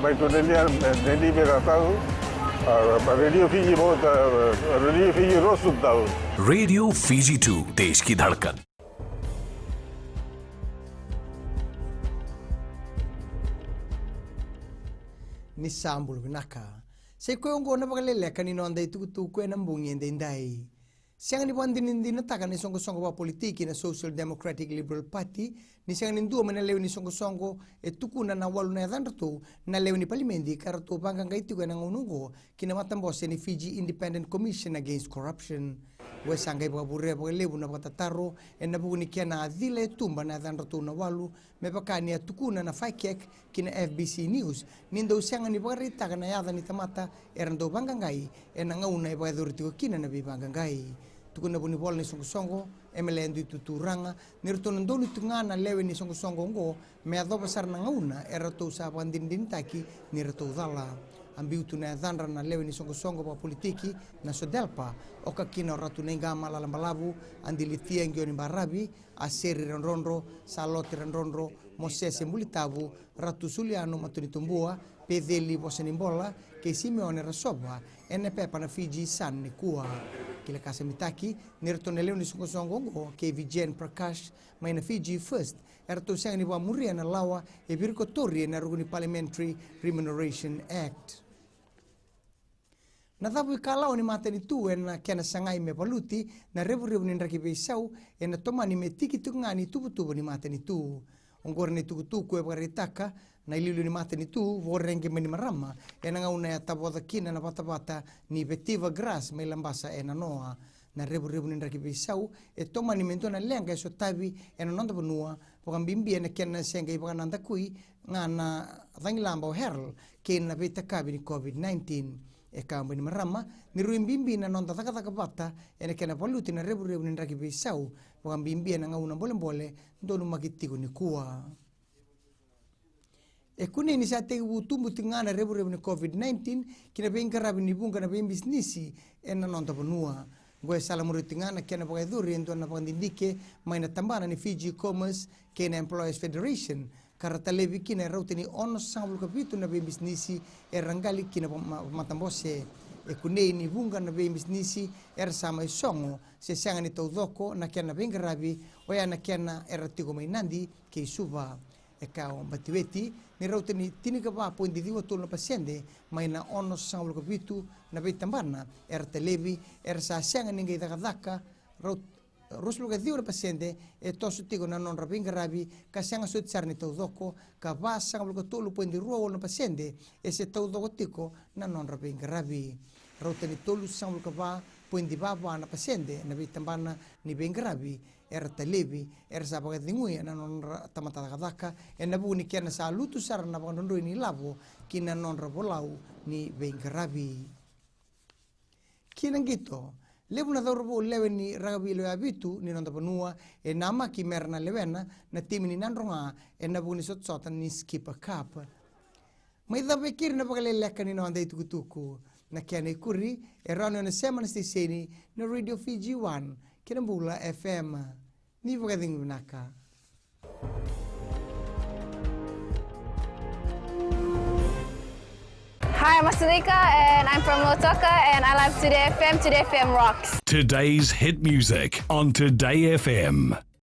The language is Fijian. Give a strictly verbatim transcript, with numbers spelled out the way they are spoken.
Mai tu nenia neni me ka tau. Radio Fiji mo ta, Radio Fiji rosu tau. Radio Fiji two, देश की धड़कन. Ni sa bula vinaka. Sa i koya oqo na vakaleleka ni noda itukutuku ena bogi edaidai. Sega ni vakadinadinataka na isoqosoqo vakapolitiki na Social Democratic Liberal Party ni sega ni dua mai na lewe ni soqosoqo e tukuna na walu na yacadratou na lewe ni palimedi ka ratou vaqaqai tiko ena gauna oqo ki na matabose ni Fiji Independent Commission Against Corruption. Oqo e sa qai vakavurea vakalevu na vakatataro ena vuku ni kena a cila e tuba na yacadratou na walu, me vaka ni a tukuna na FICAC ki na F B C News ni dau sega ni vakaraitaka na yaca ni tamata era dau vaqaqai ena gauna e vakayacori tiko kina na veivaqaqai. Tukuna na vunivola ni soqosoqo, Emele Duituturaga, ni ratou na donu tiko ga na lewe ni soqosoqo oqo me yacova sara na gauna e ratou sa vakadinadinataki ni ratou cala. A biu tu na yacadra na lewe ni soqosoqo vakapolitiki na SODELPA, oka kina o Ratu Naiqama Lalabalavu, Adilicia Qione Baravi, Aseri Radrodro, Salote Radrodro, Mosese Bulitavu, Ratu Suliano Matonitobua, Peceli Vosanibula kei Simeone Rasova, ena pepa na Fiji Sun nikua. Kila ka sa mitaki ni ratou na lewe ni soqosoqo oqo kei Vijen Prakash mai na Fiji First, eratou sega ni vakamuria na lawa e virikotori ena ruku ni Parliamentary Remuneration Act. Na cavuikalawa ni matanitu ena kena sagai me valuti na revurevu ni draki veisau ena tomani me tiki tiko ga ni tuvatuva ni matanitu. Oqori na itukutuku e vakaraitaka na iliuliu ni matanitu Voreqe Bainimarama ena gauna e a tavoca kina na vatavata ni Vetiva Grass mai Labasa e nanoa. Na revurevu ni draki veisau e tomani me dua na leqa e sotavi ena noda vanua, vakabibi ena kena se qai vakanadakui ga na cagilaba o Harold kei na veitakavi ni COVID nineteen. E kaya o Bainimarama ni rui bibi na noda cakacaka vata ena kena valuti na revurevu ni draki veisau, vakabibi ena gauna bolebole donumaki tiko nikua. E kunei ni sa tekivu tubu tiko ga na revurevu ni COVID nineteen ki na veiqaravi ni vuqa na veibisinisi ena noda vanua. Oqo e salamuria tiko ga na kena vakayacori e dua na vakadidike mai na tabana ni Fiji Commerce kei na Employers Federation, ka ra talevi kina e rauta ni onosagavulu ka vitu na veibisinisi era qali ki na va-, ma-, matabose. E kunei ni vuqa na veibisinisi era sa mai sogo se sega ni taucoko na kena veiqaravi, oya na kena era tiko mai Nadi kei Suva. E kaya o Batiweti ni rauta ni tinikava poidi ciwa tolu na pasede mai na onosagavulu ka vitu na veitabana era talevi, era sa sega ni qai cakacaka. Rau-, ruasagavulu ka ciwa na pasede e toso tiko na nodra veiqaravi ka sega soti sara ni taucoko, ka vasagavulu ka tolu poidi rua walu na pasede e se taucoko tiko na nodra veiqaravi. Rauta ni tolusagavulu ka va poidi va va na pasede na veitabana ni veiqaravi era talevi, era sa vakacegui ena nodra tamata cakacaka ena vuku ni kena sa lutu sara na vakadrodroi ni lavo ki na nodra volau ni veiqaravi. Ki na qito, levu na cauravou lewe ni rakavi lewe vitu ni noda vanua e namaki mera na lewena na timi ni Nadroga ena vuku ni sotasota ni Skipper Cup. Mai cava e keri na vakaleleka ni noda itukutuku. Na kena ikuri e rawa ni o na sema na siteseni na Radio Fiji One kei na Bula F M. Ni vakacegu vinaka. Hi, I'm Asulika and I'm from Lautoka and I love Today F M. Today F M rocks. Today's hit music on Today F M.